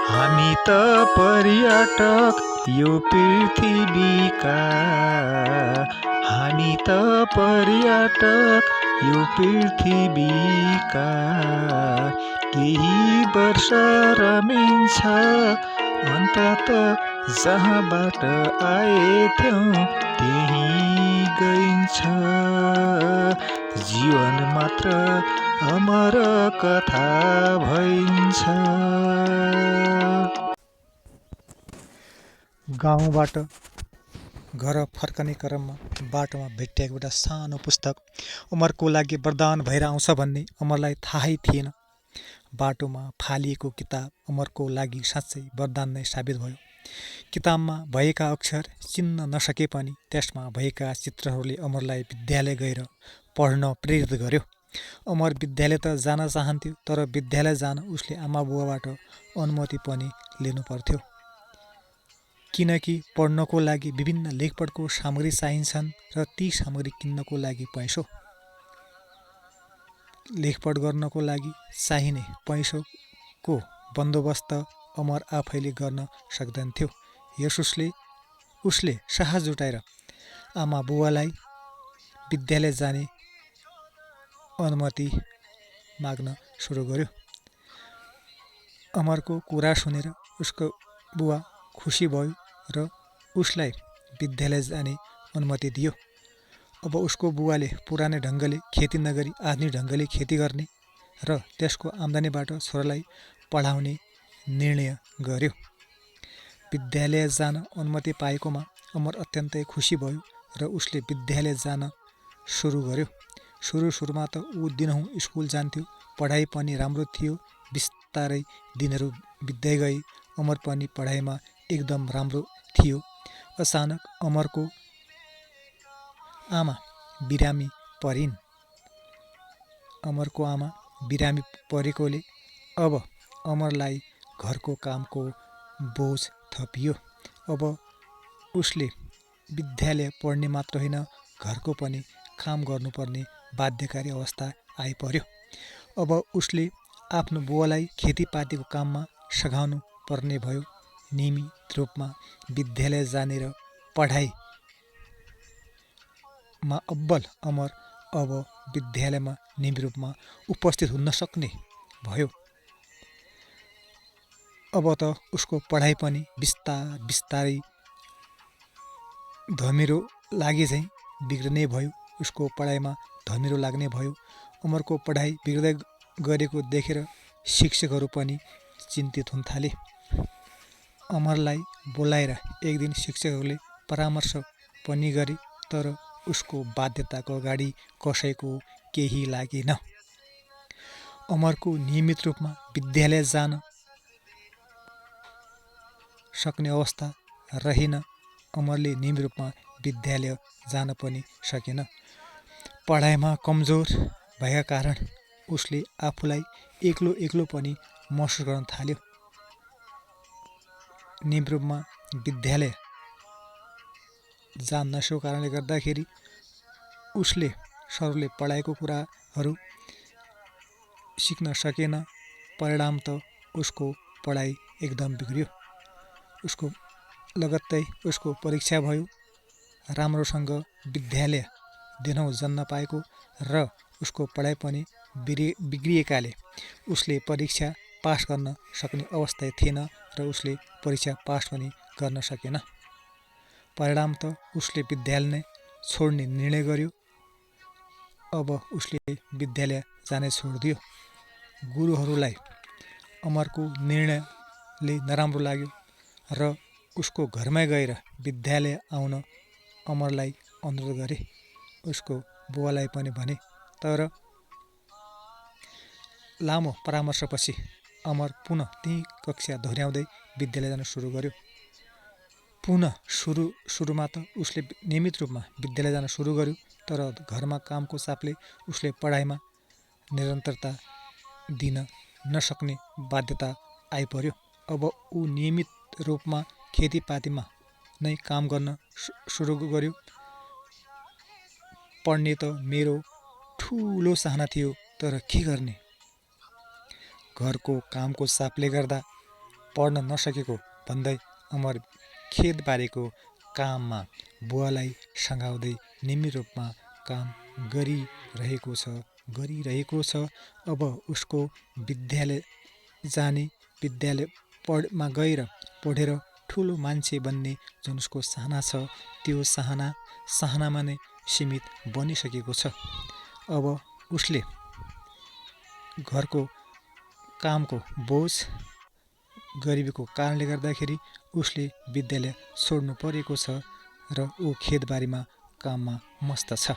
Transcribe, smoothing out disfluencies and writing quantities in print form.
हामी त पर्यटक यो पृथ्वीका, हामी त पर्यटक यो पृथ्वीका। केही वर्ष रमिन्छ अन्तत जहाँबाट आएथ्यौँ त्यहीँ गइन्छ। जीवन मात्र अमर कथा भइन्छ। गाउँबाट घर फर्कने क्रममा बाटोमा भेटिएको एउटा सानो पुस्तक अमरको लागि वरदान भएर आउँछ भन्ने अमरलाई थाहै थिएन। बाटोमा फालिएको किताब अमरको लागि साँच्चै वरदान नै साबित भयो। किताबमा भएका अक्षर चिन्न नसके पनि त्यसमा भएका चित्रहरूले अमरलाई विद्यालय गएर पढ्न प्रेरित गर्यो। अमर विद्यालय त जान चाहन्थ्यो, तर विद्यालय जान उसले आमा बुवाबाट अनुमति पनि लिनु पर्थ्यो। किनकि पढ्नको लागि विभिन्न लेखपढको सामग्री चाहिन्छन् र ती सामग्री किन्नको लागि पैसो, लेखपढ गर्नको लागि चाहिने पैसोको बन्दोबस्त अमर आफैले गर्न सक्दैनथ्यो। यस उसले साहस जुटाएर आमा बुवालाई विद्यालय जाने अनुमति माग्न सुरु गर्यो। अमरको कुरा सुनेर उसको बुवा खुसी भयो र उसलाई विद्यालय जाने अनुमति दियो। अब उसको बुवाले पुरानै ढङ्गले खेती नगरी आधुनिक ढङ्गले खेती गर्ने र त्यसको आम्दानीबाट छोरालाई पढाउने निर्णय गर्यो। विद्यालय जान अनुमति पाएकोमा अमर अत्यन्तै खुसी भयो र उसले विद्यालय जान सुरु गर्यो। सुरुमा त ऊ दिनहुँ स्कुल जान्थ्यो, पढाइ पनि राम्रो थियो। बिस्तारै दिनहरू बित्दै गए, अमर पनि पढाइमा एकदम राम्रो थियो। अचानक अमरको आमा बिरामी परिन्। अमरको आमा बिरामी परेकोले अब अमरलाई घरको कामको बोझ थपियो। अब उसले विद्यालय पढ्ने मात्र होइन, घरको पनि काम गर्नुपर्ने बाध्यकारी अवस्था आइपर्यो। अब उसले आफ्नो बुवालाई खेतीपातीको काममा सघाउनु पर्ने भयो। नियमित रूपमा विद्यालय जाने र पढाइमा अब्बल अमर अब विद्यालयमा नियमित रूपमा उपस्थित हुन सक्ने भयो। अब त उसको पढाइ पनि बिस्तारै धमिरो लागे झैँ बिग्रने भयो। उसको पढाइमा धमिरो लाग्ने भयो। अमरको पढाइ बिग्रदै गरेको देखेर शिक्षकहरू पनि चिन्तित हुन थाले। अमरलाई बोलाएर एक दिन शिक्षकहरूले परामर्श पनि गरे, तर उसको बाध्यताको अगाडि कसैको केही लागेन। अमरको नियमित रूपमा विद्यालय जान सक्ने अवस्था रहेन। अमरले नियमित रूपमा विद्यालय जान पनि सकेन। पढाइमा कमजोर भएका कारण उसले आफूलाई एक्लो पनि महसुस गर्न थाल्यो। नियमित रूपमा विद्यालय जान नसकेको कारणले गर्दाखेरि उसले सरले पढाएको कुराहरू सिक्न सकेन। परिणाम त उसको पढाइ एकदम बिग्रियो। उसको लगत्तै उसको परीक्षा भयो। राम्रोसँग विद्यालय दिनहुँ जान्न पाएको र उसको पढाइ पनि बिग्रिएकाले उसले परीक्षा पास गर्न सक्ने अवस्था थिएन र उसले परीक्षा पास पनि गर्न सकेन। परिणाम त उसले विद्यालय नै छोड्ने निर्णय गर्यो। अब उसले विद्यालय जाने छोडिदियो। गुरुहरूलाई अमरको निर्णयले नराम्रो लाग्यो र उसको घरमै गएर विद्यालय आउन अमरलाई अनुरोध गरे। उसको बुवालाई पनि भने, तर लामो परामर्शपछि अमर पुनः त्यही कक्षा दोहोऱ्याउँदै विद्यालय जान सुरु गर्यो। पुनः सुरुमा त उसले नियमित रूपमा विद्यालय जान सुरु गर्यो, तर घरमा कामको चापले उसले पढाइमा निरन्तरता दिन नसक्ने बाध्यता आइपर्यो। अब ऊ नियमित रूपमा खेतीपातीमा नै काम गर्न सुरु गर्यो। पढ्ने त मेरो ठुलो चाहना थियो, तर के गर्ने? घरको कामको चापले गर्दा पढ्न नसकेको भन्दै अमर खेतबारीको काममा बुवालाई सँगाउँदै निम्न रूपमा काम गरिरहेको छ। अब उसको विद्यालय जाने, विद्यालयमा गएर पढेर ठुलो मान्छे बन्ने जुन उसको चाहना छ, त्यो चाहनामा नै सीमित बनिसकेको छ। अब उसले घरको कामको बोझ, गरिबीको कारणले गर्दाखेरि उसले विद्यालय छोड्नु परेको छ र ऊ खेतबारीमा काममा मस्त छ।